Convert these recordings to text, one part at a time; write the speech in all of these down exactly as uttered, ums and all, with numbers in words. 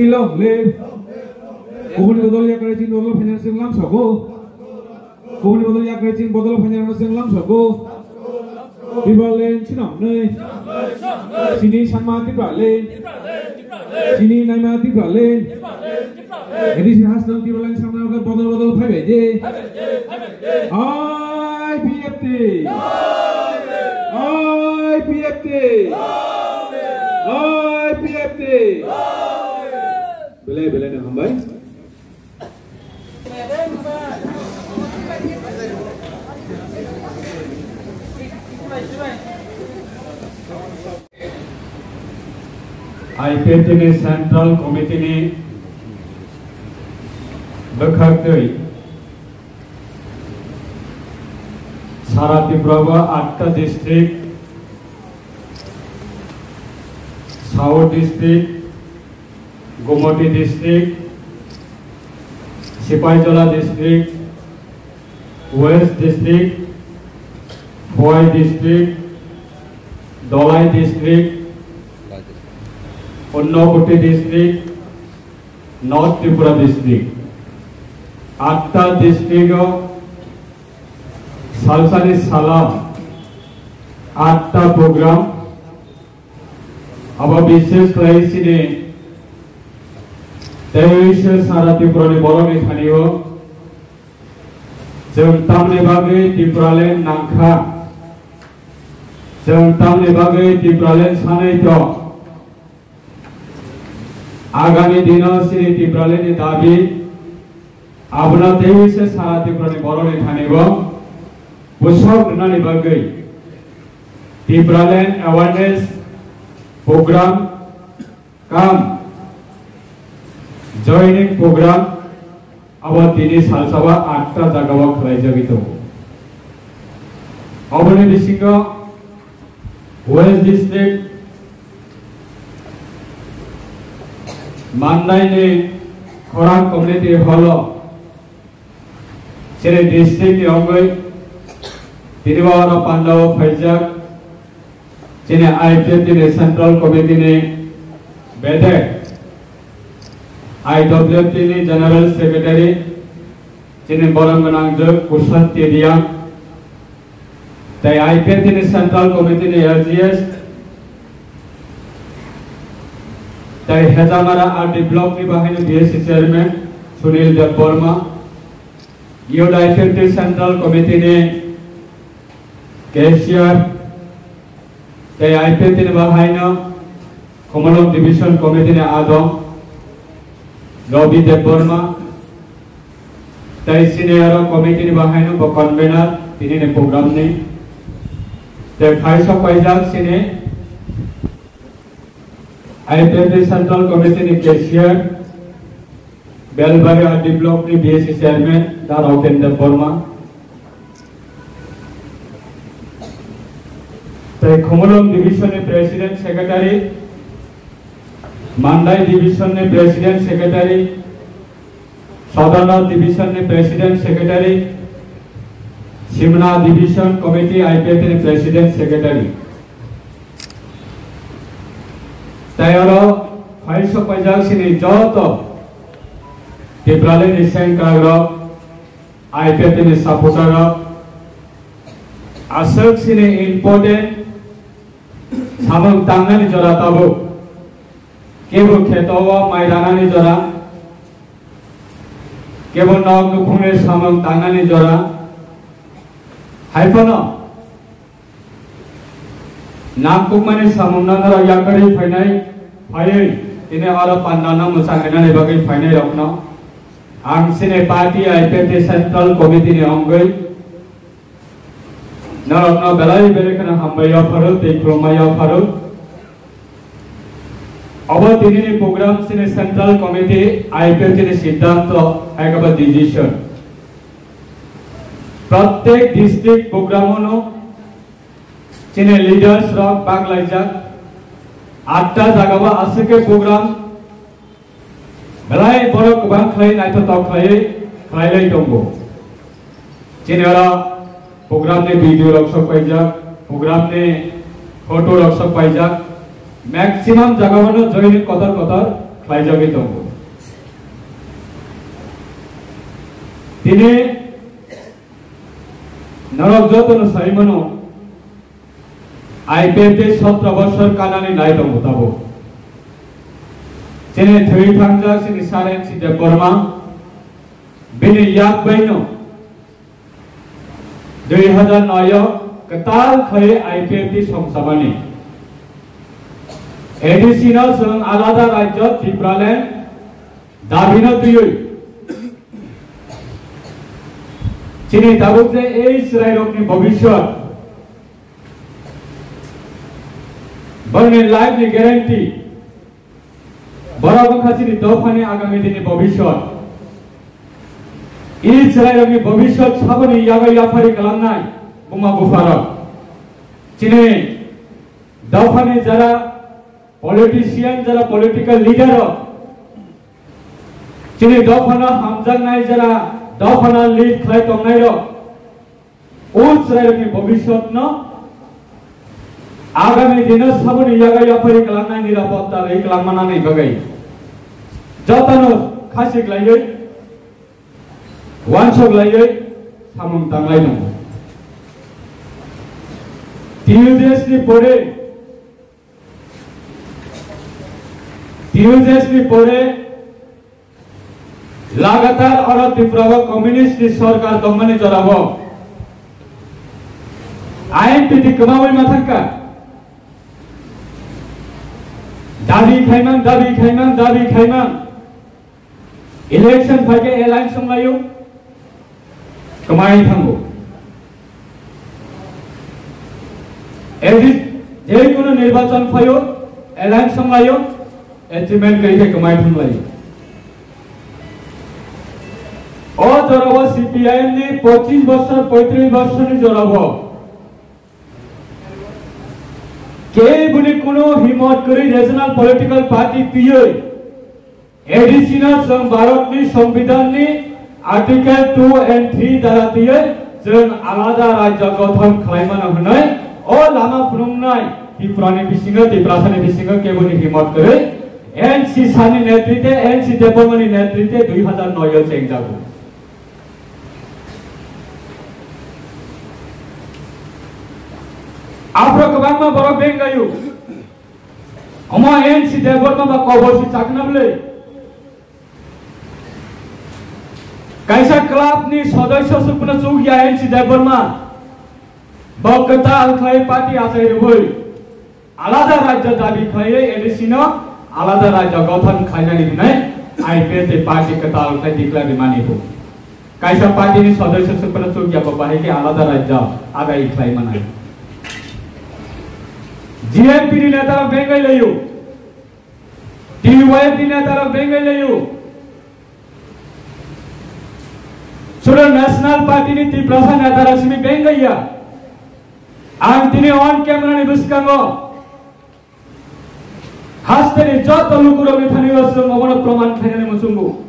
Long live. Kubuni bodol yakrai chini bodol phainai chwng lam sogo. Kubuni bodol yakrai chini bodol phainai chwng lam sogo. Tipraland swnamnwi. Chini sanma Tipraland. Chini naima Tipraland. A D C hasteo Tipraland sanma bodol bodol phaibai de. I P F T. I P F T. I P F T. Belai belai no hambai. I P F T ni Central Committee ni bwkhak twi sara Tripura o atta district, South district, Gumoti district, Sipaijola district, West district, Phowai district, Dholai district, Unakoti district, North Tripura district. Atta district o salsani salo atta program. Abo bishesh khlai chini tei se sara Tripura ni borok ni thani o chwng tamni bagwi Tipraland nangkha, chwng tamni bagwi Tipraland sanai tong. Agami dino chini Tipraland ni dabi abono tei se sara Tripura ni borok ni thani o bwswk rwnani bagwi Tipraland awareness program kam joining program abo tini salsa o atta jaga o khlai jagwi tongo. Oboni bisingo West District Mandai ni khorang community hall o chini district ni wngwi tini bo oro pandao phaijak chini I P F T ni Central Committee ni bedek I W F T ni General Secretary chini borok gwnang jwk Kushan Tedia tei I P F T ni Central Committee ni L G S tei Hejamara R D block ni bahaino B S C chairman Sunil Debbarma, Youth I P F T Central Committee ni cashier tei I P F T ni bahaino Khumulwng Division Committee ni adong Ravi Debbarma, tei senior committee ni bahaino bo convener tini ni program ni. Tei phai sok paijak sini I P F T Central Committee ni cashier, Belbari R D block ni B S C chairman Da Rauten Debbarma, tei Khumulwng Division ni President Secretary, Mandai Division ni President Secretary, Sodorno Division ni President Secretary, Simna Division Committee I P F T ni President Secretary. Tei oro phai sok paijak sini joto Tipraland ni sengkrak rok, I P F T ni supporter rok, aswk sini important samung tangnani jora tabuk. Kebo kheto o mai ranani jora, kebo nok nukhungni samung tangnani jora, hai phano nangkukmani samungno norok yakarwi phainai, phaiwi tini oro pandano mwchangrinani bagwi phainai rokno ang chini party I P F T Central Committee ni wngwi norokno belai belai kheno hambai yapharo tei khulumma yapharo. Obo tinini program chini Central Committee I P F T ni siddhanto, hai khe ba decision. Prottek district program-o no chini leaders rok bak laijak. Atta jaga o aswk khe program belai borok kwbang khlai naithotok khlaiwi khlailai tongo. Chini oro program ni video rok sok paijak, program ni photo rok sok paijak. Maximum jaga o no joining kotor kotor khlaijagwi tongo. Tini norok jotono sai mano, I P F T sotro bosor kanani nai tongo tabuk. Chini thwi thangjak chini Saren si Debbarma, bini yak baino dui hazar noi o kwtal khlai I P F T songchamani. A D C no chwng alada rajyo Tipraland dabino twiwi chini tabuk je ei chwrairokni bobiswt, borokni life ni guarantee, borok wngkha chini dophani agami dini bobiswt. I chwrairokni bobiswt saboni yago yaphari kalangnai buma bupharok. Chini dophani jara politician, jara political leader rok, chini dophano hamjaknai jara dophano lead khlai tongnairok, o chwrairokni bobiswtno agami dino saboni yago yaphari kalangnai nirapotta rwi kalangmanani bagwi jotono khasi khlaiwi, uansuk laiwi samung tanglai tongo. T U J S ni pore, T U J S ni pore lagatar oro Tripura o communist ni sorkar tongmani jorao I N P T kwmawi ma thangkha. Dabi khaimang, dabi khaimang, dabi khaimang. Election phaikhe alliance wnglaio, kwmai thango. Every, jekono nirbachon phaio, alliance wnglaio, achievement kwrwi khe kwmai thanglaio. O jorao C P I M ni pochish bosor, poitrish bosorni jorao keboni kuno himot kwrwi regional political party twiwi A D C no chwng Bharatni Songbidanni Article two and three dara twiwi chwng alada rajya gothon khlaimano hwnwi o lama phunuknai Tripurani bisingo, Tiprasani bisingo keboni himot kwrwi N C Sani netritwe, N C Debbarmani netritwe dui hazar noi o chengjago. Aphro kwbangma borok benglaio. Omo N C Debbarma ba kobor si chakna bwle. Kaisa club ni sodosyo sukuna chukya N C Debbarma. Bo kwtal khlai party achai rwui alada rajya dabi khlaiwi A D C no alada rajya gothon khlainani hwnwi I P F T party kwtal khlai declare rimani bo. Kaisa party ni sodosyo sukuna chukya bo bahai khe alada rajya agai khlai manai. G M P ni neta rok bengai laio. T Y F ni neta rok bengai laio. Sudan National Party ni Tiprasa neta rok simi bengaiya. Ang tini on camera ni bwskango hasteni joto lukurokni thani o chwng obono proman khlainani muchungo.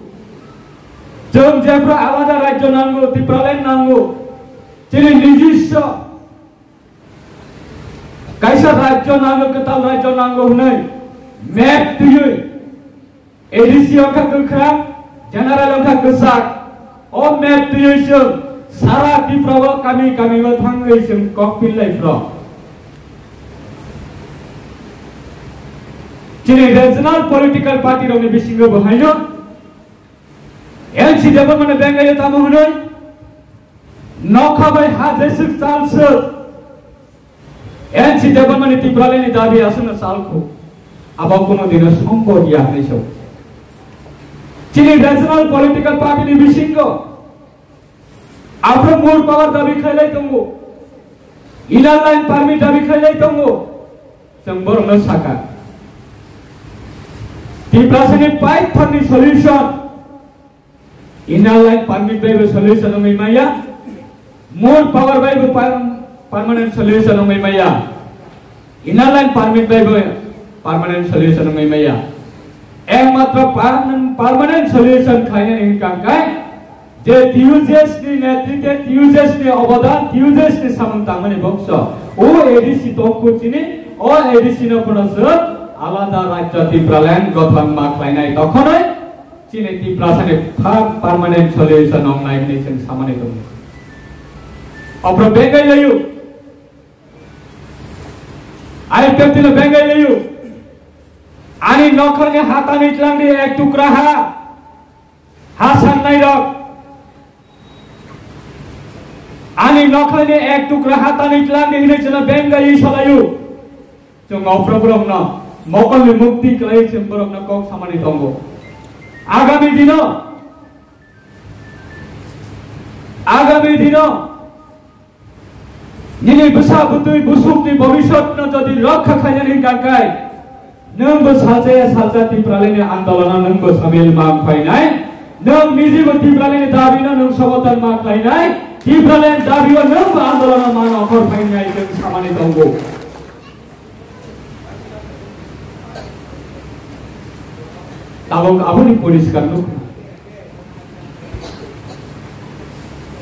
Chwng jephru alada rajyo nango, Tipraland nango, chini nijiswa kaisa rajyo nango, kwtal rajyo nango hwnwi map twiwi A D C wngkha kwkhrang, general wngkha kwchak. O map twiwi chwng sara Tripura o kami kami o thangwi chwng kok pil lai phro. Chini regional political party rokni bisingo bo haino N C Debbarmano bengai tamo hwnwi nokha bai ha jeswk chalswk N C Debbarmani Tipralandni dabi aswkno chalkhu. Abo kuno dino sombhob ya hwnwi sao. Chini regional political party ni bisingo aphro more power dabi khailai tongo. Inner line permit dabi khailai tongo. Chwng borokno sakha. Tiprasani paithakni solution. Inner line permit bai bo solution wngwi maya. More power bai bo per-, permanent solution wngwi maya. Inner line permit bai bo permanent solution wngwi maya. Ekmatro permanent, permanent solution khainani hwnkha khe je T U J S ni netritwe, T U J S ni obodan, T U J S ni samung tangmani bongso. O A D C tongkhu chini, o A D C no phano chwng Alada rajya Tipraland gothon ma khlainai tokhonoi chini Tiprasani phak permanent solution wngnai hwnwi chwng samani tongo. Ophro bengai layu. I P F T no bengai layu. Ani nokhlani hatani tlangdi ek tukra ha. Ha sannai rok. Ani nokhlani ek tukra hatani tlangdi hinwi chwngno bengai salayu. Chwng ophro borokno mokolni mukti khlai chwng borokno kok samani tongo. Agami dino, agami dino nini bwsa bwtwi busukni bobisotno jodi rokha khainani hwnkha khe, nwng bo salsa ya salsa Tipralandni andolono nwng bo samil ma wng phainai, nwng niji bo Tipralandni dabino nwng soboton ma khlainai, Tipraland dabio nwng bo andolono ma nongkhor phainai chwng samani tongo. Tabuk aboni poriskar nukha.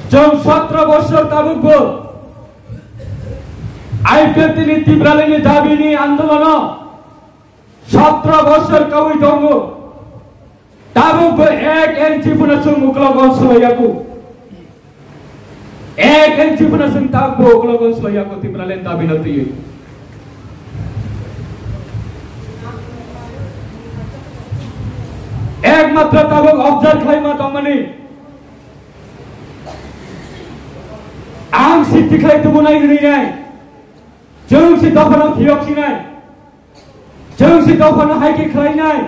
Chwng sotro bosor tabukbo I P F T ni Tipralandni dabini andolono sotro bosor kaui tongo. Tabukbo ek inchi phano chwng uklok gonsolaiyaku. Ek inchi phano chwng tabukbo uklok gonsolaiyaku Tipraland dabino twiwi. Ekmatro tabuk observe khlaima tongmani. Ang si tikhlai tubunai hwnwi nai. Chwng si dophano phiyok sinai. Chwng si dophano hai khe khlainai.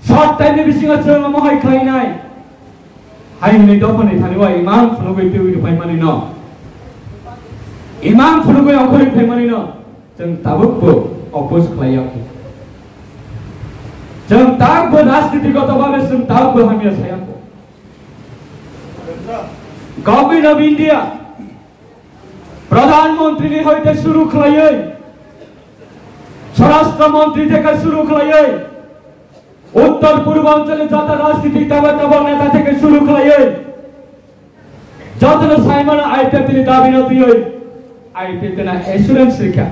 Short time ni bisingo chwng omo hai khlainai. Hai hwnwi dophani thani o imang phunugwi twiwi rwphai mani no. Imang phunugwi ongkhorwi phai mani no. Chwng tabukbo oppose khlai ya kho. Chwng tabukbo rajniti goto babe chwng tabukbo hamya saya kho. Government of India, Pradhan Mantri ni hoite shuru khlaiwi, Swarashtra Mantri theke shuru khlaiwi, Uttor Purbanchal ni jata rajnitik taba taba neta theke shuru khlaiwi, jotono saimano I P F T ni dabi no twiwi, I P F T na assurance rikha.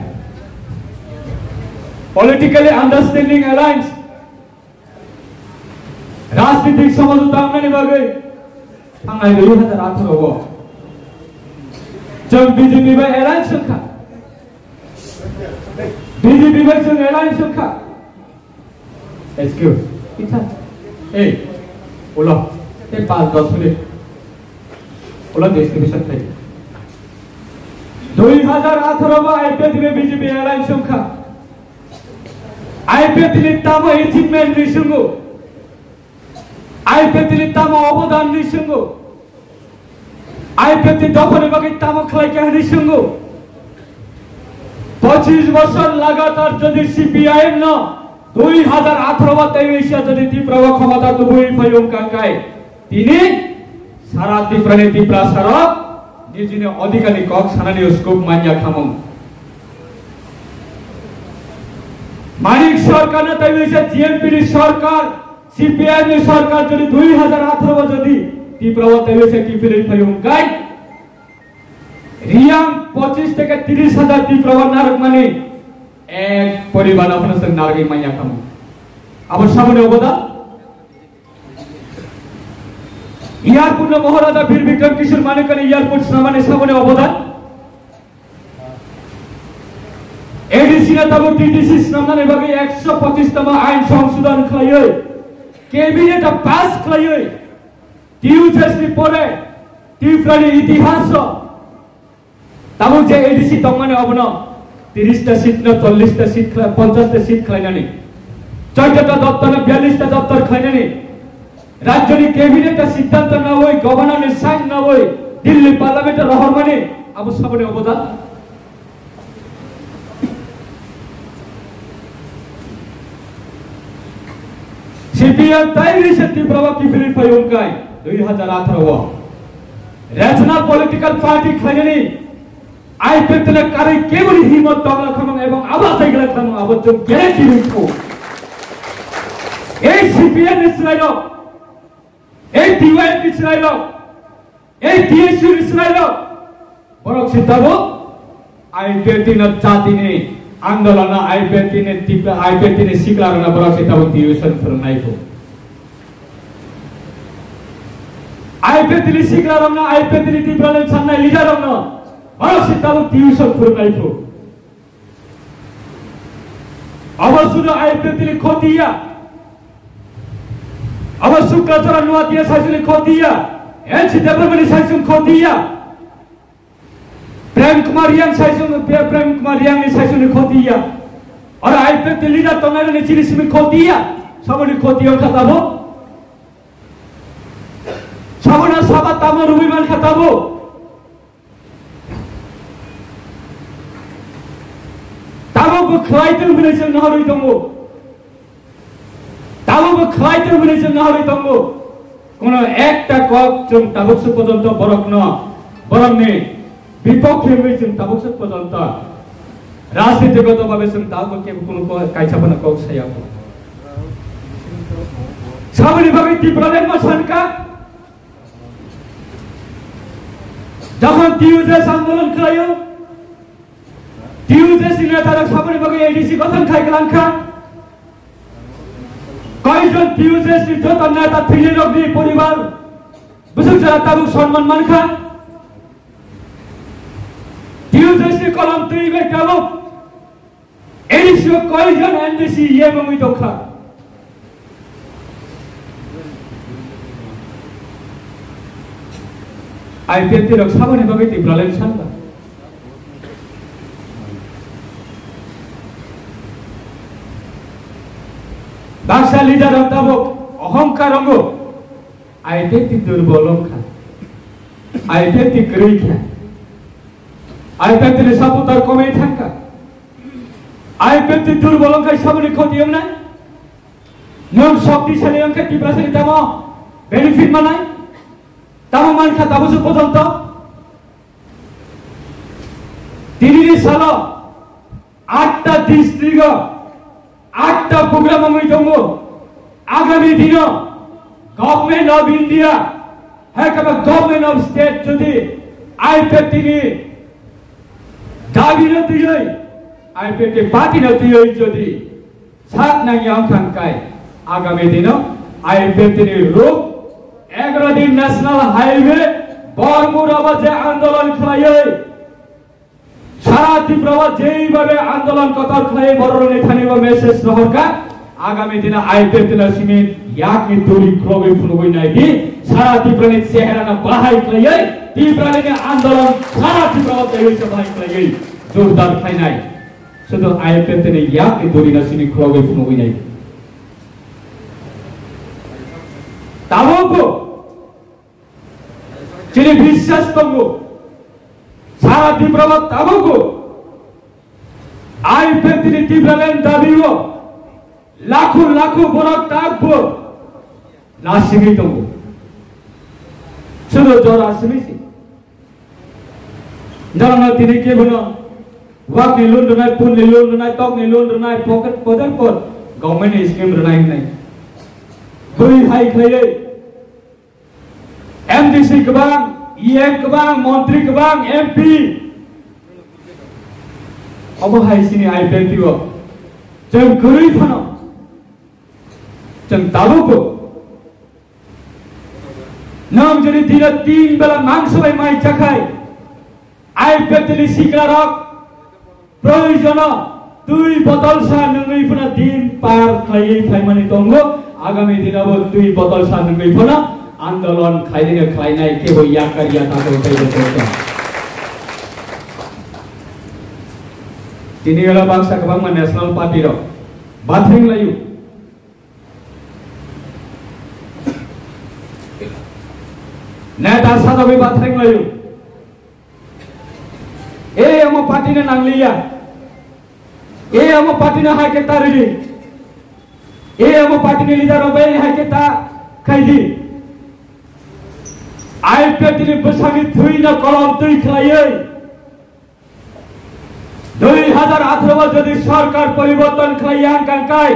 Politically understanding alliance, Rajnitik somajota wngnani bagwi thangnai dui hajar atharo o chwng B J P bai alliance wngkha. B J P bai chwng alliance wngkha. Excuse. Itha. Ei. Ulo. Tei panch dos minute. Ulo distribution khai. Dui hajar atharo o I P F T bai B J P alliance wngkha. I P F T ni tamo achievement ni swngo, I P F T ni tamo obodan ni swngo, I P F T dophani bagwi tamo khlai kha hwnwi swngo. Pochis bosor lagatar jodi C P I M no dui hajar atharo o tei Asia jodi Tripura o khomota tubui phai wngkha khe, tini sara Tripura ni Tiprasa rok nijini odhikar ni kok sanani scope manya khamung. Manik sarkar na taiwi se G M P ni sarkar, C P I M ni sarkar jodi dui hajar atharo o jodi Tripura o taiwi se kiphilwi phai wngkha khe, Riyang pochis theke tris hajar Tripura o narwkmani ek poribar no phano chwng narwgwi manya khamung. Abo saboni obodan? Airport no Maharaja Bir Bikram Kishore Manikyani airport swnamani saboni obodan? A D C no tabuk T D C swnamnani bagwi ekso pochis tama ain songsodhon khlaiwi, cabinet o pass khlaiwi, T U J S ni pore Tripura ni itihas o tabuk je A D C tongmani obono tris ta seat no chollish ta seat khlai, ponchash ta seat khlainani, chauda ta doptor no biyallish ta doptor khlainani, rajyoni cabinet ta siddhanto nawi, governor ni sign nawi Delhi parliament o rohormani abo saboni obodan? C P M tai ri se Tripura o kiphilwi phai wngkha khe dui hajar atharo o. Regional political party khlainani I P F T le karwi keboni himot tongla khamung ebong abo achai gla khamung abo chwng guarantee ringkho. Ei C P M ni chwrairok, ei T Y F ni chwrairok, ei T S U ni chwrairok, borok se tabuk I P F T no jatini Andolon no I P F T ni tip-, I P F T ni sikla rok no borok se tabuk tuition phwrwng nai phu. I P F T ni sikla rok no, I P F T ni Tipraland sanai leader rok no borok se tabuk tuition phwrwng nai phu. Abo sudu I P F T ni khoti ya. Abo Sukla Charan Noatia saichung ni khoti ya. N C Debbarma ni saichung khoti ya. Prem Kumar Reang saichung, Pre-, Prem Kumar Reang ni saichung ni khoti ya. Oro I P F T ni leader tongnai ni chini simi khoti ya. Sabo ni khoti ya kha tabuk. Sabo na saba tamo rubui man kha tabuk. Tabuk bo khlai tong hwnwi chwng naharwi tongo. Tabuk bo khlai tong hwnwi chwng naharwi tongo. Kono ekta kok chwng tabuk swk pojonto borokno, borokni bipokhe wngwi chwng tabuk swk pojonto rajniti goto babe chwng tabuk kebo kono ko-, kaisa phano kok saya. Saboni bagwi Tipraland ma sankha. Jokhon T U J S andolon khlaio, T U J S ni neta rok saboni bagwi A D C gothon khai kwlangkha. Koijon T U J S ni joto neta thwinai rokni poribar bwswk jora tabuk sonman mankha. T U J S ni kolom twi bai tabuk A D C o koijon M D C E M wngwi tongkha? I P F T rok saboni bagwi Tipraland sanba? Baksa leader rok tabuk ohongkar wngo. I P F T durbol wngkha. I P F T kwrwi kha. I P F T ni supporter komwi thangkha. I P F T durbol wngkha saboni khoti wngnai. Nwng shoktisali wngkha Tiprasani tamo benefit manai? Tamo mankha tabuk swk pojonto? Tinini salo atta district o atta program wngwi tongo. Agami dino Government of India, hai khe ba Government of State jodi I P F T ni dabi no twiwi, I P F T party no twiwi jodi sak nangya wngkha hwnkhe, agami dino I P F T ni ruk egaro din National Highway Bormur abo je andolon khlaiwi, sara Tripura o jeibabe andolon kotor khlaiwi bororokni thani bo message rohorkha, agami dino I P F T ni simi yakni duri khulogwi phunugwi naidi, sara Tripura ni chehera no bahai khlaiwi, Tripura ni andolon sara Tripura o teiwi se bahai khlaiwi jordar khlainai. Sudu I P F T ni yakni duri no simi khulogwi phunugwi naidi. Tabukbo chini biswas tongo, sara Tripura o tabukbo I P F T ni Tipraland dabi o lakho lakho borok tabukbo nasigwi tongo. Sudu jora simi si. Norokno tini kebono wakni loan rwnai, phone ni loan rwnai, tokni loan rwnai, pocket poder por government ni scheme rwnai hwnwi. Bwrwi hai khlaiwi M D C kwbang, E M kwbang, montri kwbang, M P. Obo hai chini I P F T o. Chwng kwrwi phano. Chwng tabukbo. Nwng jodi dino tin bela mangso bai mai chakhai, I P F T ni sikla rok proyojono twi botol sa nwngwi phano din par khlaiwi phaimani tongo. Agami dinobo twi botol sa nwngwi phano andolon khlaidino khlainai kebo yakar ya tato tei bo tongkha. Tini oro baksa kwbangma National Party rok bathring laio. Neta sajagwi bathring laio. E amo party ni nangliya. E amo party ni hai khe ta ridi. E amo party ni leader rok bai hai khe ta khaidi. I P F T ni bwsakni thwi no kolom twi khlaiwi. Dui hazar atharo o jodi sorkar poriborton khlai yang kangkai,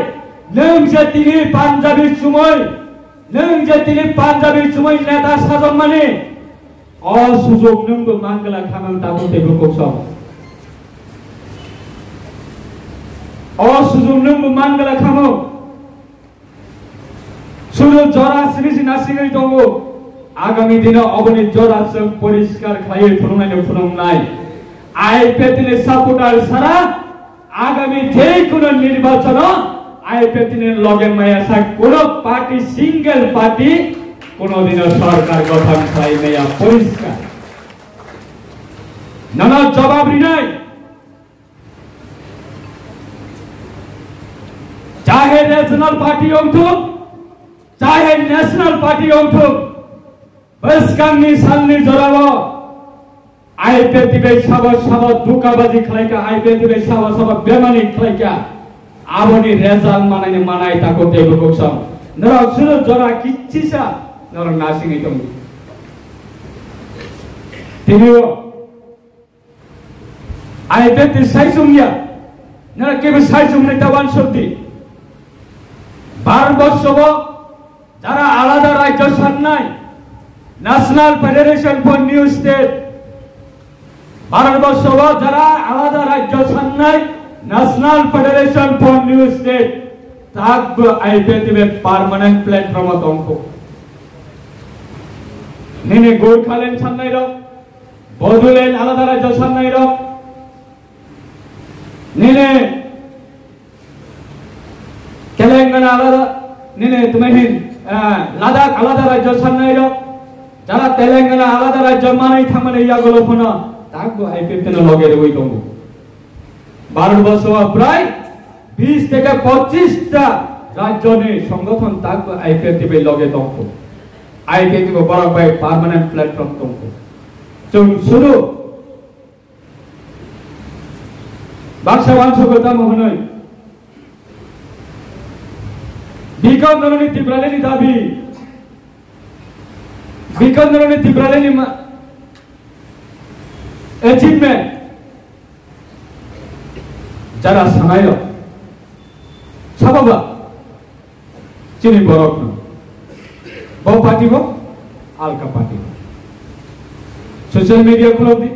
nwng je tini Punjabi chumui, nwng je tini Punjabi chumui neta sajokmani, o sujok nwngbo mangla khamang tabuk teibo koksong. O sujung nwng bo mangala khamu. Sudu jora sini sina singwi tongo. Agami dino oboni jora chwng poriskar khlaiwi phunuknai no phunuknai. I P F T ni supporter sara agami je kono nirbachano I P F T ni loge maya sa kono party, single party kono dino sorkar gothon khlai maya poriskar. Nono jawab rinai. Chahe regional party wngthung, chahe national party wngthung, bwskangni salni jorao I P F T bai sabo sabo dukabaji khlaika, I P F T bai sabo sabo bemani khlaika, aboni result manai manai tako teibo koksong. Norok suru jora kichisa norok nasingwi tongo. Tini o I P F T ni sai chwngya, nara kebo sai chwngmani ta wansukdi. Bharat borso o jara alada rajyo sannai, National Federation for New State, Bharat borso o jara alada rajyo sannai, National Federation for New State, tak bo I P F T ni permanent platform o tongkho. Nini Gorkhaland sannai rok, Bodoland alada rajyo sannai rok, nini Telangana alada, nini tuma hin, ah, Ladakh alada rajyo sannai rok, jara Telangana alada rajyo manwi thangmani yagulo phano takbo I P F T no loge rwui tongo. Bharat borso o prai bis theke pochis ta rajyoni songgothon takbo I P F T bai loge tongkho. I P F T bo borok bai permanent platform tongkho. Chwng suru baksa wansukgo tamo hwnwi. Bikon noroni Tipralini dabi. Bikon noroni Tipralini ma-, achievement. Jara sanai rok. Sababa. Chini borok no. Bo party bo, alka party bo. Social media khulok di.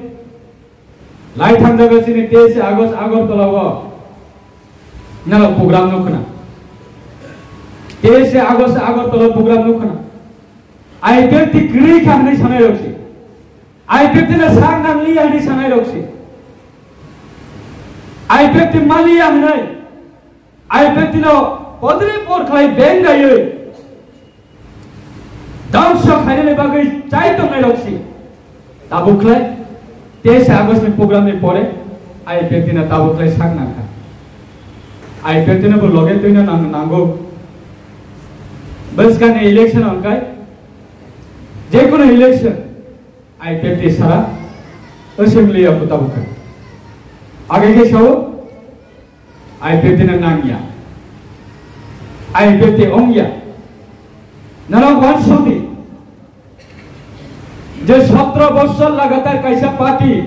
Lai thang jaga chini teis August Agartala o. Nalo program no khna. Teis August Agartala program no khna. I P F T kwrwi kha hwnwi sanai rok si. I P F T no sak nang liya hwnwi sanai rok si. I P F T maliya hwnwi. I P F T no podre por khlai beng daiwi. Dangso khainani bagwi chai tongnai rok si. Tabuk khlai. Teis August ni program ni pore I P F T no tabuk khlai sak nang kha. I P F T no bo loge twi no nang-, nango. Bwskang ni election hwnkhai. Jekono election. I P F T sara assembly o tabuk kha. Age khe sao I P F T no nangya. I P F T ongya. Norok wansukdi je sotro bochor lagatar kaisa party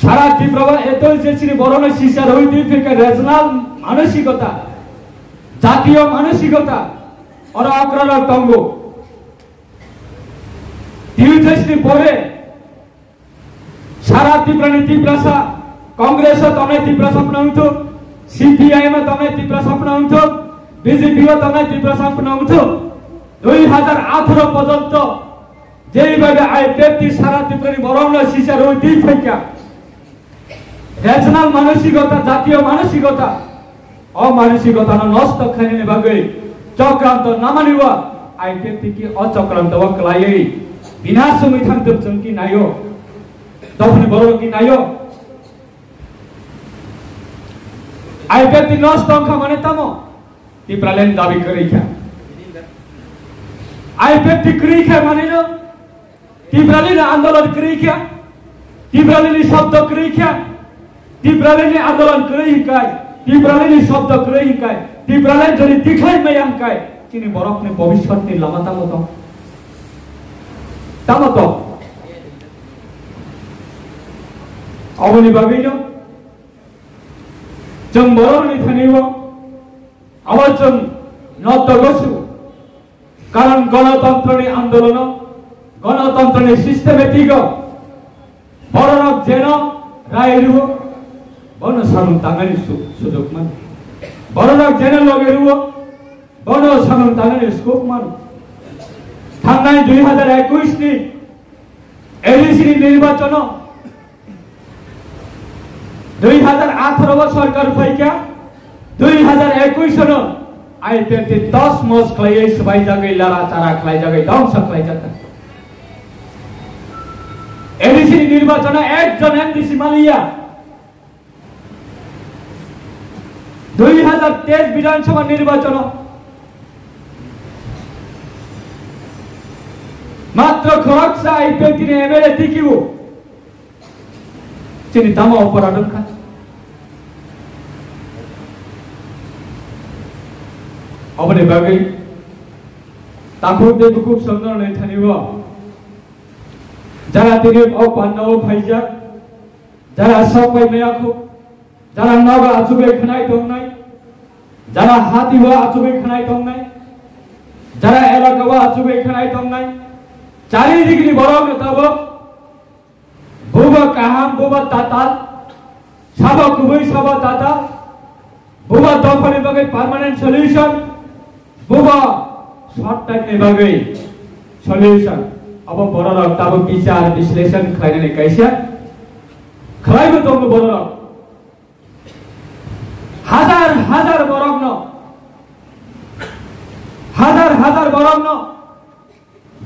sara Tripura o eto je chini borokno sisa rwi twi phikha regional manosikota, jatiyo manosikota, oro okra rok tongo. Twi thai sini pore sara Tripura ni Tiprasa, Congress o tongnai Tiprasa phano wngthok, C P I M o tongnai Tiprasa phano wngthok, B J P o tongnai Tiprasa phano wngthok. Dui hajar atharo porjonto jeibabe I P F T sara Tripura ni borokno sisa rwi twi phaikha. Regional manosikota, jatiyo manosikota, o manosikota no nosto khainani bagwi chokranto namani o I P F T ki o chokranto o kwlaiwi bina sumwi thangtwk chwng ki naio, dophani borok ki naio. I P F T nosto wngkha mane tamo? Tipraland dabi kwrwi kha. I P F T kwrwi kha manwi no Tipralini andolon kwrwi kha. Tipralini shobdo kwrwi kha. Tipralini andolon kwrwi hinkai. Tipralini shobdo kwrwi hinkai. Tipraland jodi tikhlai maya hinkai. Chini borokni bobiswtni lama tamo tong? Tamo tong? Aboni bagwino chwng borokni thani o abo chwng noto gosu. Karon gonotontroni andolono, gonotontroni systematic o bororok jeno rai rwo, Bono samung tangnani su-, sujok man. Bororok jene loge ruo, bono samung tangnani scope man. Thangnai dui hazar ekush ni A D C ni nirbachono dui hazar atharo o sorkar phaikha, dui hazar ekush no I P F T dos mos khlaiwi swbaijagwi lara chara khlaijagwi dongsa khlaijakha. A D C ni nirbachono ekjon M D C maliya. Dui hazar teis Bidhan Sabha nirbachono matro khoroksa I P F T ni M L A tikibo. Chini tamo oporadh wngkha? Oboni bagwi takhuk tei bukhuk songno nai thani o jara tini o panda o phaijak, jara sok pai maya khuk, jara nogo achugwi khnai tongnai, jara hati o achugwi khnai tongnai, jara elaka o achugwi khnai tongnai, charidigni borok no tabuk Buba kaham, buba tatal, sabo kubui, sabo tatal, buba dophani bagwi permanent solution, buba short time ni bagwi solution. Abo bororok tabuk bichar bisleshon khlainani kaisa khlaibo tongo bororok. Hazar hazar borokno, hazar hazar borokno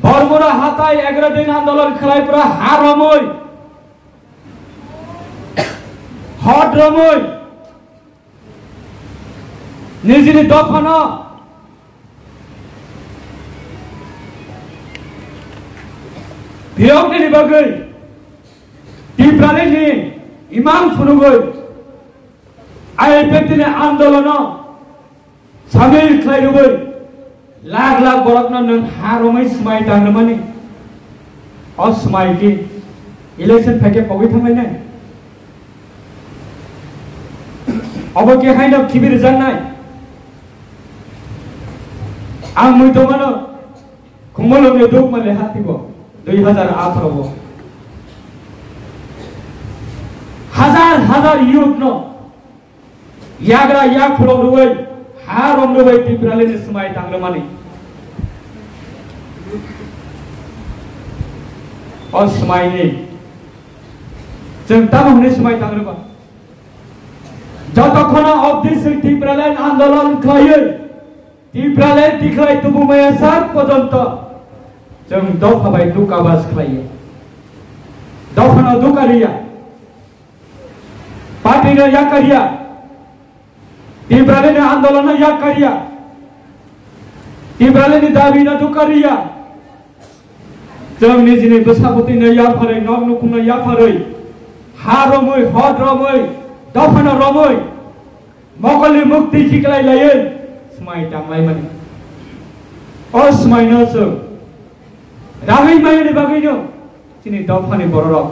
Bormura hatai egaroh din andolon khlai pura ha romwi, hot romwi, nijini dophano phiyoknani bagwi Tipralini imang phunugwi I P F T ni andolono samil khlai rwui lakh lakh borokno nwng ha romwi swmai tangrwmani. O swmai ki election phaikhe pogwi thanglainai? Obo khe haino khibi rwjaknai? Ang mui tongmano Khumulwngni dukmani hatibo dui hazar atharo o hazar hazar youth no yagra yak phulok rwui ha rom rwui Tipralini swmai tangrwmani. O swmaini chwng tamo hwnwi swmai tangrwma? Jotokhno obdi chwng Tipraland andolon khlaiwi Tipraland tikhlai tubumaya sak pojonto chwng dopha bai dukabas khlaiya. Dophano dukariya. Party no yakariya. Tipralini andolon no yakariya. Tipralini dabi no dukariya. Chwng nijini bwsa bwtwi no yapharwi, nok nukhung no yapharwi, ha romwi, hot romwi, dophano romwi, mokolni mukti khiklai laiwi swmai tanglai mani. O swmai no chwng ragwi mani bagwi no chini dophani bororok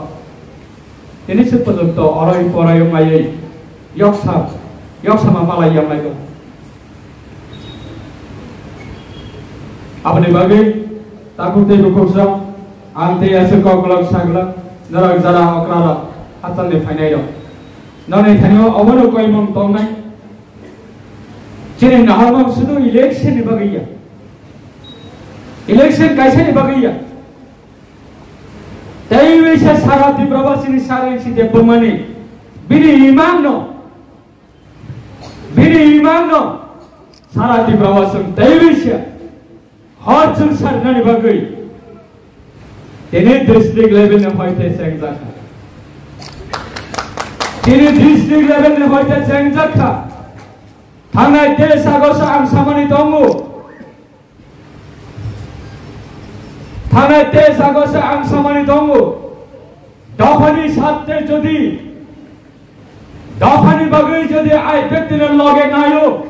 tini se porjonto oroi poroi wnglaiwi yoksa, yoksama malai yanglai tongo. Aboni bagwi takhuk tei bukhuk song ang tei aswk kok glak sa glak norok jara okra rok hachal ni phainai rok. Noni thani o obono koimung tongnai. Chini nahormung sudu election ni bagwi ya. Election kaisa ni bagwi ya. Tei wisa sara Tiprabasini sari si de bumani bini imang no, bini imang no sara Tiprabasini tei wisa hor chwng sarnani bagwi tini district level ni hoite chengjakha. Tini district level ni hoite chengjakha. Thangnai te sago sa ang samani tongo. Thangnai te sago sa ang samani tongo. Dophani satte jodi, dophani bagwi jodi I P F T no loge nayo,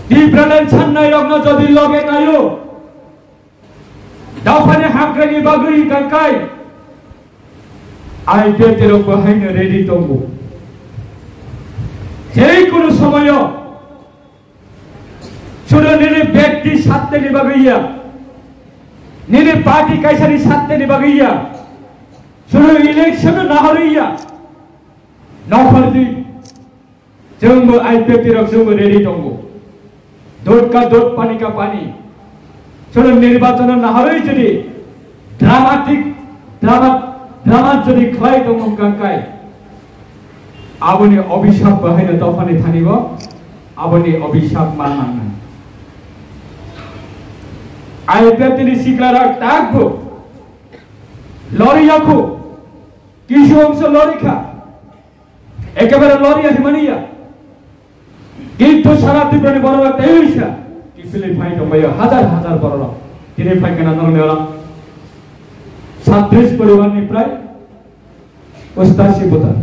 Tipraland sannai rokno jodi loge nayo, dophani hamkrani bagwi kakai I P F T rok bo haino ready tongo. Jekunu somoyo sudu nini bekti satteni bagwi ya, nini party kaisani satteni bagwi ya, sudu election no nahorwi ya. Nokhardi, chwngbo I P F T rok chwngbo ready tongo. Dot ka dot, pani ka pani. Chwng nirbachon naharwi jodi dramatic, drama, drama jodi khlai tongo hwnkha khe, aboni obisap bo haino dophani thani bo, aboni obisap ma nangnai. I P F T ni sikla rak tak bo lori yakho, kisu ongso lori kha. Ekebare lori ya himani ya. Kintu sara Tripura ni borok rok tei oisa kiphilwi phai tongbaio, hajar hajar borok rok. Tini phai kana norok ni oro satris poribar ni prai ostashi voter.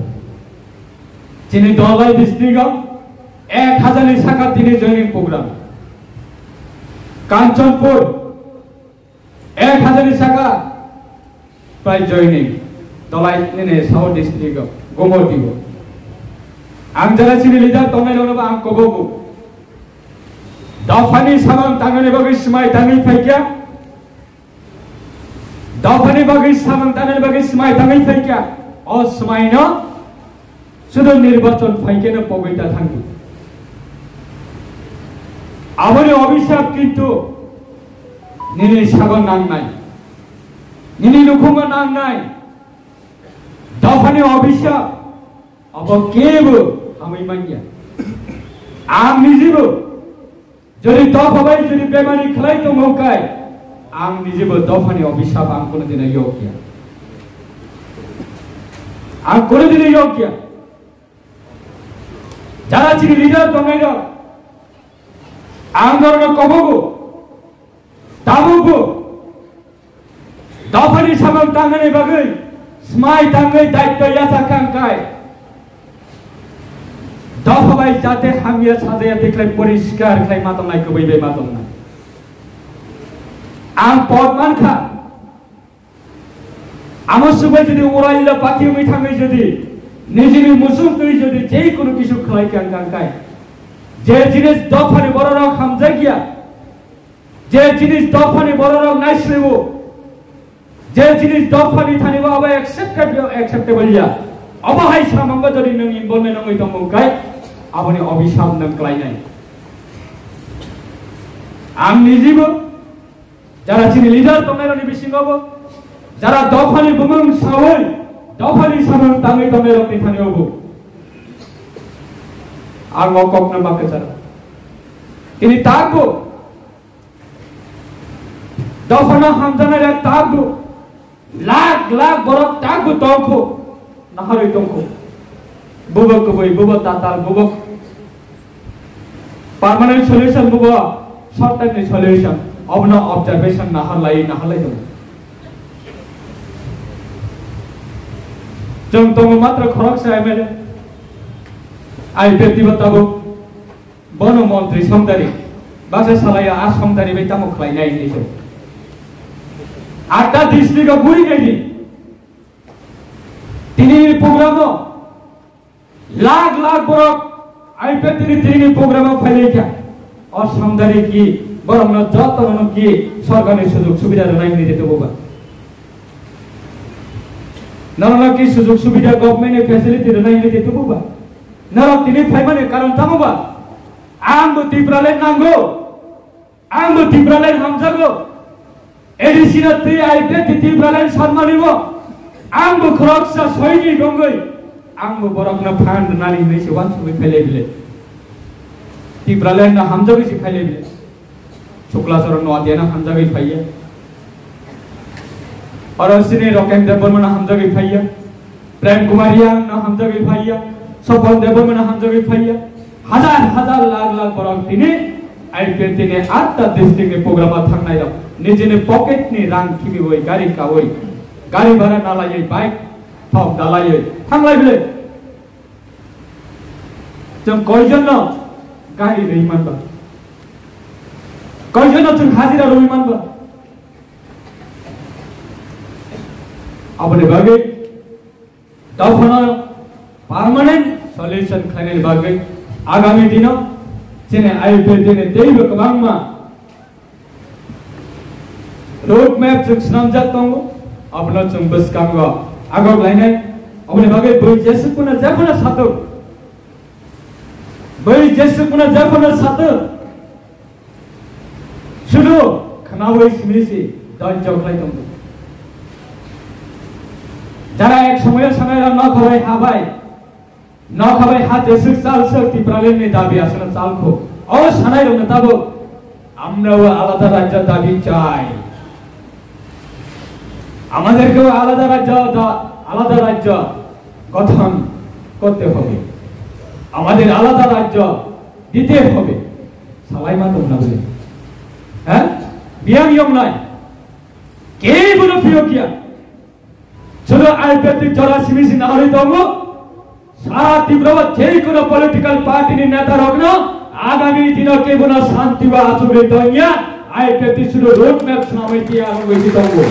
Chini Dhalai district o ek hajar ni saka tini joining program. Kanchanpur ek hajar ni saka prai joining Dhalai nini South district o Gomoti o. Ang jara chini leader tongnai rokno bo ang kobogo. Dophani samung tangnani bagwi swmai tangwi phaikya. Dophani bagwi samung tangnani bagwi swmai tangwi phaikya. O swmaino sudu nirbachon phaikeno pogwi ta thangdi. Aboni obisap kintu nini sago nangnai, nini nukhungo nangnai. Dophani obisap abo kebo hamwi manya. Ang nijibo jodi dopha bai jodi bemari khlai tongo kai, ang nijibo dophani obisap ang kono dino yokya. Ang kono dino yokya. Jara chini leader tongnai rok, ang norokno kobogo, tabukbo dophani samung tangnani bagwi swmai tangwi daitto yacha kang kai. Dopha bai jate hamya sajaya tikhlai poriskar khlai ma tongnai, kwbwi bai ma tongnai. Ang pot mankha, amo subai jodi uraila pakhi wngwi thangwi jodi nijini musung twi jodi je kono kisu khlai kang kang kai, je jinis dophani bororok hamjakya, je jinis dophani bororok naislibo, je jinis dophani thani bo abo acceptable, acceptable ya, abo hai samungo jodi nwng involvement wngwi tongo kai, aboni obisap nwng klainai. Ang nijibo jara chini leader tongnai rokni bisingo bo, jara dophani bumung sawi, dophani samung tangwi tongnai rokni thani obo. Ang o kokno ma kwcharo. Tini takbo dophano hamjaknai rok takbo. Lakh lakh borok takbo tongkho, naharwi tongkho. Bubo kwbwi, bubo tatal, bubo permanent solution, bubo short time ni solution. Obono observation naharlai, naharlai tongo. Chwng tongo matro khoroksa M L A. I P F T bo tabuk. Bono montri somdari baksa salaya, a somdari bai tamo khlainai hinwi se. Atta district o bui nai di. Tini program o lakh lakh borok I P F T ni tini program o phailai kha. O somdari ki borok no joto no ki sorkar ni sujug subida rwnai hinwi de tubu ba. Norok no ki sujug subida government ni facility rwnai hinwi de tubu ba. Norok tini phaimani karon tamo ba? Ang bo Tipraland nango. Ang bo Tipraland hamjago. A D C no twi I P F T Tipraland sanmani bo. Ang bo khoroksa soini dongoi. Ang bo borok no phan nani hinwi se wansugwi phailai bile. Tipraland no hamjagwi se phailai bile. Sukla Charan Noatia no hamjagwi phaiya. Oro sini Roken Debbarma no hamjagwi phaiya. Prem Kumar Yang no hamjagwi phaiya. Sopon Debbarma no hamjagwi phaiya. Hajar hajar lakh lakh borok tini I P F T ni atta district ni program o thangnai rok nijini pocket ni rang khimiwi gari kawi, gari bhara nalaiwi, bike thok dalaiwi thanglai bile. Chwng koijon no gari rwi manba? Koijon no chwng hajira rwi manba? Aboni bagwi dophano permanent solution khlainani bagwi agami dino chini I P F T ni teibo kwbangma road map chwng swnamjak tongo, abono chwng bwskango agok lainai. Aboni bagwi bui jesuk kuna jephano satung. Bui jesuk kuna jephano satung. Sudu khnawi simi si dojjo khlai tongo. Jara ek somoyo sanai rok nokha bai ha bai. Nokha bai ha jesuk chal suk Tipraland ni dabi aswkno chal kho. O sanai rokno tabuk amrao alada rajya dabi chai. আমাদেরকেও আলাদা রাজ্য দা-, আলাদা রাজ্য গঠন করতে হবে, আমাদের আলাদা রাজ্য দিতে হবে। Salai ma tong na bole? Ha? Biyang yong nai. Kei bono phiyok ya. Chwlo I P F T jora simi si nahari tongo. Sara Tripura o je kono political party ni neta rokno agami dino kebono shanti ba achugwi tongya, I P F T sudu road map swnamwi tiya wngwi si tongo.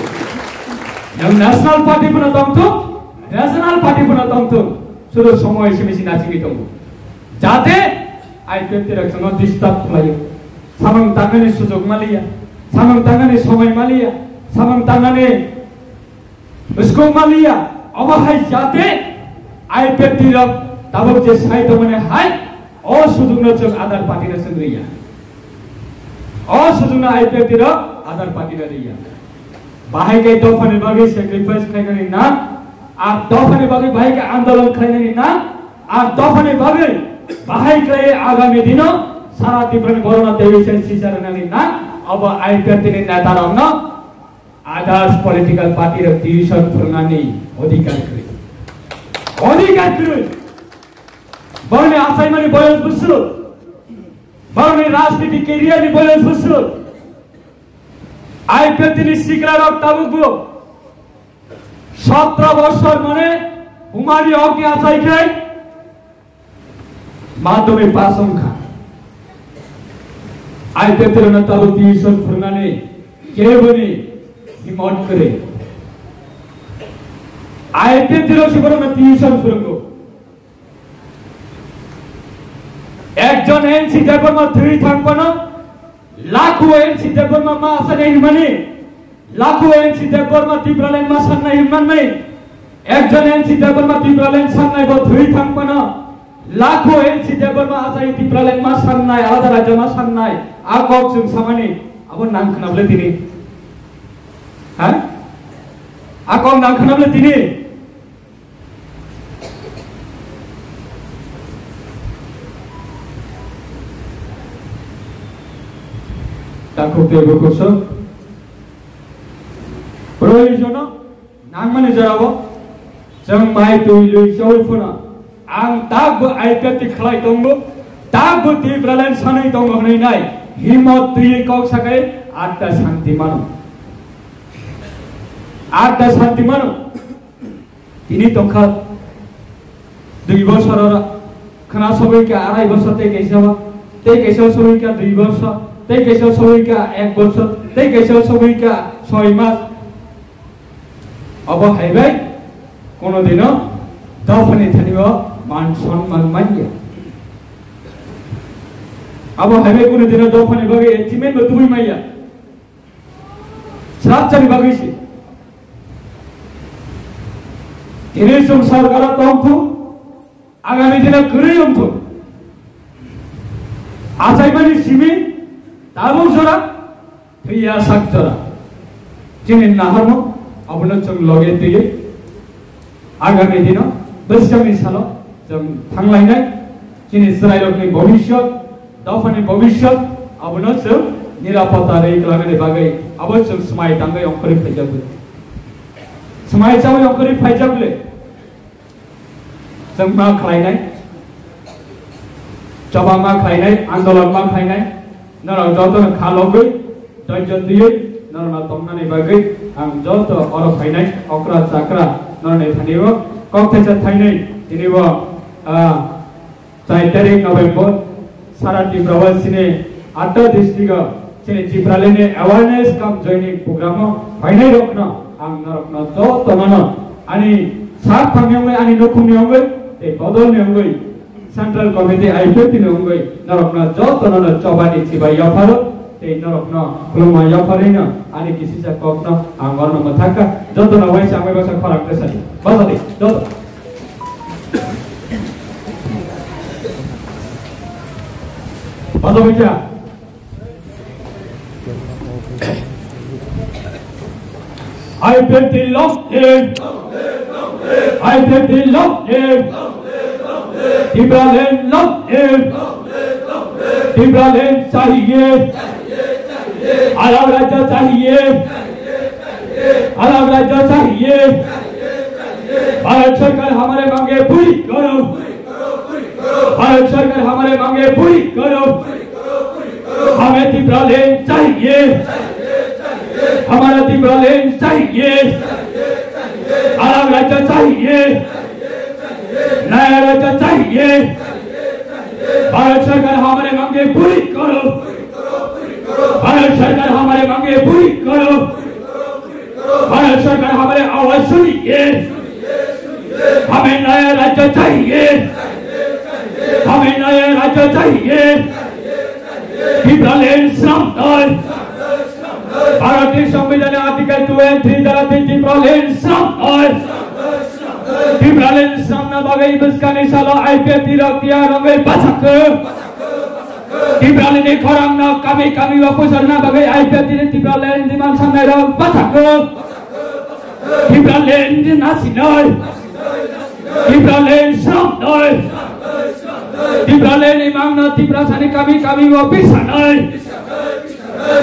Yang national party bono tongthung, regional party bono tongthung, sudu somoy simi si nachigwi tongo. Jate I P F T rok chwngno disturb khlaio. Samung tangnani sujog maliya, samung tangnani somoi maliya, samung tangnani Bwskang maliya, obo hai jate I P F T rok tabuk je sai tongmani hai, o sujukno chwng other party no chwng riya. O sujukno I P F T rok other party no riya. Bahai khe dophani bagwi sacrifice khlainani nang, a dophani bagwi bahai khe andolon khlainani nang, a dophani bagwi bahai khlai agami dino sara Tripura ni borokno teiwi se sisa rwnani nang, obo I P F T ni neta rokno Others political party rok tuition phwrwngnani odhikar kwrwi. Odhikar kwrwi. Borokni achaimani boyos bwswk. Borokni rajniti career ni boyos bwswk. I P F T ni sikla rok tabuk bo sotro bosor mane bumani hokni achai khai Madhyamik pass wngkha. I P F T rokno tabuk tuition phwrwngnani keboni himot kwrwi. I P F T rok se borokno tuition phwrwngo. Ekjon N C Debbarma thwi thang phano lakho N C Debbarma ma asani himani. Lakho N C Debbarma Tipraland ma sangnai himmanmani. Ekjon N C Debbarma Tipraland sangnai bo thwi thang phano. Lakho N C Debbarma achai Tipraland ma sangnai, alada rajya ma sangnai. A kok chwng samani, abo nang khna bwle tini. Ha? A kok nang khna bwle tini. Takhuk tei bukhuk sok. Proyojono nangmani jorao chwng mai twi lwi chaui phano ang takbo I P F T khlai tongo, takbo Tipraland sanwi tongo hwnwi nai himot twiwi kok sakai atta shanti mano. Atta shanti mano. Tini tongkha dui bosor oro khna sogwi kha arai bosor tei kaisa ba, tei kaisa sogwi kha dui bosor, tei kaisa sogwi kha ek bosor, tei kaisa sogwi kha soi mas. Obo hai bai kono dino dophani thani o man sonman manya. Abo hai bai kono dino dophani bagwi achievement bo tubui manya. Srapchani bagwi se. Tini chwng sorkaro tongthung, agami dino kwrwi wngthung. Achaimani simi tabuk jora, thwiya sak jora. Chini naharmung abono chwng loge twiwi agami dino bwskangni salo chwng thanglainai. Chini chwrairokni bhobishyot, dophani bhobishyot abono chwng nirapota rwi klangnani bagwi abo chwng swmai tangwi ongkhorwi phaijak bwle. Swmai chawi ongkhorwi phaijak bwle. Chwng ma khlainai, choba ma khlainai, andolon ma khlainai, norok jotono kha logwi, doijon twiwi, norokno tongnani bagwi ang joto oro phainai okra chakra norokni thani o kok thaisa thainwi tini bo, ah, chai tarik November sara Tripura o chini atta district o chini Tipraland ni awareness cum joining program o phainai rokno ang norokno jotono ani sak thangni wngwi ani nukhungni wngwi tei bodolni wngwi Central Committee I P F T ni wngwi norokno jotono no chobani chibai yapharo tei norokno khulumma yapharino ani kisisa kokno ang orno mwthakha jotono waisa ang bai baksa khorang tesadi bajadi joto. Sobicha. I P F T long live. I P F T long live. Tipraland long live. Tipraland chahiye. Alag rajya chahiye. Alag rajya chahiye. Bharat Sarkar hamare mange puri karo. Bharat Sarkar hamare mange puri karo. Hame Tipraland chahiye. Hamara Tipraland chahiye. Alag rajya chahiye. Naya rajya chahiye. Bharat Sarkar hamare mange puri karo. Bharat Sarkar hamare mange puri karo. Bharat Sarkar hamare awaaz suniye. Hame naya rajya chahiye. Hame naya rajya chahiye. Tipraland swnamnai. Bharat ni Songbidan ni Article two and three dara tei Tipraland swnamnai. Tipraland swnamna bagwi bwskangni salo I P F T rok tiyar wngwi bachakho. Tipraland ni khorang no kami kami o puchar na bagwi I P F T ni Tipraland demand sanai rok bachakho. Tipraland nasinai. Tipraland swnamnai. Tipraland imang no Tiprasa ni kami kami o bisanai.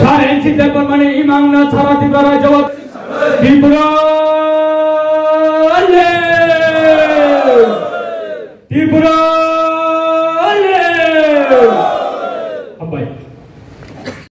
Sir N C Debbarma ni imang no sara Tripura rajya o Tripura